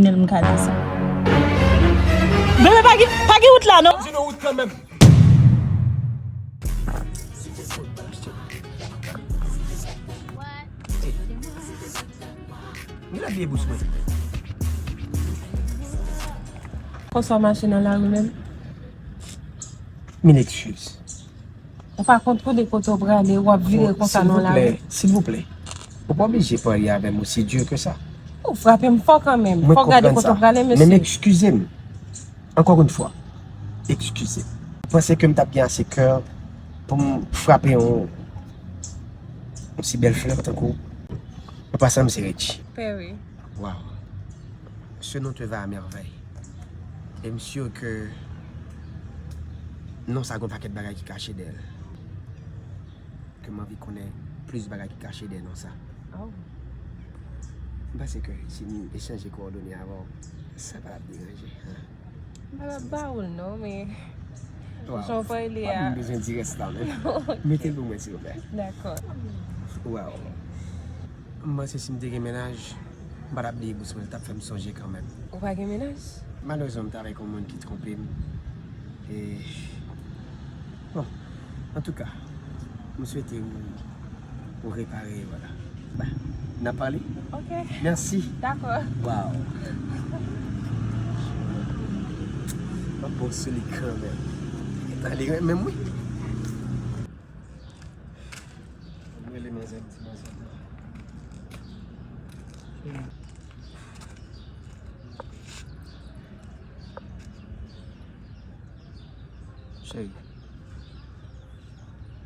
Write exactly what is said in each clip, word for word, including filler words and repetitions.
Nèl m ka di sa. Bebe, pa gen, pa gen wout la, non? Di nou wout kanmenm. Gen la vye bous mwen. Konsa w mache nan lari menm? Mil eskiz. Ou pa kontwole kote w prale, w ap vire konsa nan lari. Silvouplè, silvouplè. Ou pa oblije parye avè m osi di ke sa. Ou frape m fò kanmenm. Fò w gade kote w prale, mesye. Men eskize m. Ankò yon fwa, eskize m. Ou panse ke m t ap gen ase kè pou m frape yon, yon si bèl flè tankou ou? An pasan, m se Reggie. Perry. Waw. Ce nom te va à merveille. E m si ke non sa gen yon pakèt bagay ki kache dèyè l. Ke m anvi konnen plis bagay ki kache dèyè non sa. Oh. M panse ke si n echanje kowòdone avè w, sa pa t ap deranje. M pa t ap ba ou l non, men jan w pale a. M bezwen di rès la menm. Ok. Mete l pou mwen, silvouplè. Dakò. Waw. M panse si m te gen mennaj, m pa t ap bliye bous mwen, l t ap fè m sonje kanmenm. Ou pa gen mennaj? Malerezman, m t avèk yon moun ki twonpe m. E, bon, antouka, m swete ou, ou repare, vwala. Ba, n a pale? Ok. Mèsi. Dakò. Waw. M ap ba w sou li kanmenm. Gentan li renmen m, wi. M rele manzè, m di manzè. Cheri,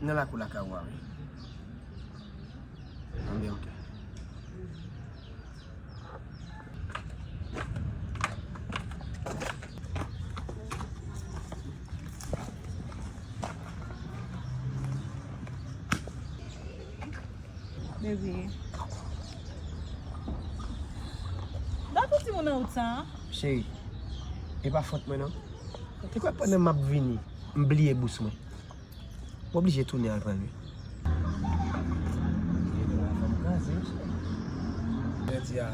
nan lakou lakay ou a, wi. Anben, ok. Baby. Dat ou timoun nan wout sa a? Cheri, e pa fòt mwen non. Te kwè pandan m ap vini, m bliye bous mwen. M oblije tounen al pran l, wi. Jodi a.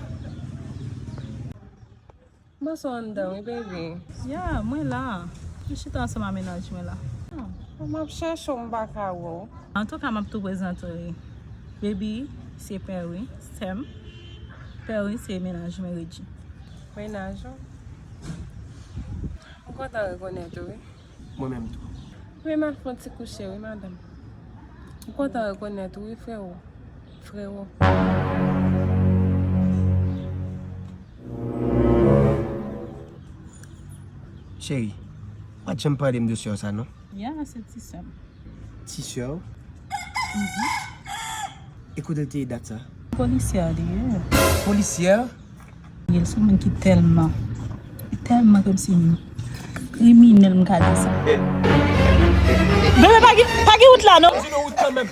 M panse w anndan, wi, baby. Ya, mwen la. M chita ansanm a mennaj mwen la. Ah, m ap chèche w, m pa ka wè w. Antouka, m ap tou prezante w li. Baby, se Perry, sè m. Perry, se mennaj mwen, Reggie. Mennaj ou? M kontan rekonèt ou, wi. Mwen menm tou. Wi, m ap fè yon ti kouche, wi, madanm. M kontan rekonèt ou, wi, frewo. Frewo. Cheri, ou pa t janm pale m de sè w sa, non? Ya, se ti sè m. Ti sè w? Mhm. E kote l te ye dat sa? Polisyè li ye. Polisyè? Li se yon moun ki tèlman, li tèlman kòmsi kriminèl, m ka di sa. Bebe, pa gen, pa gen wout la, non? Di nou wout kanmenm.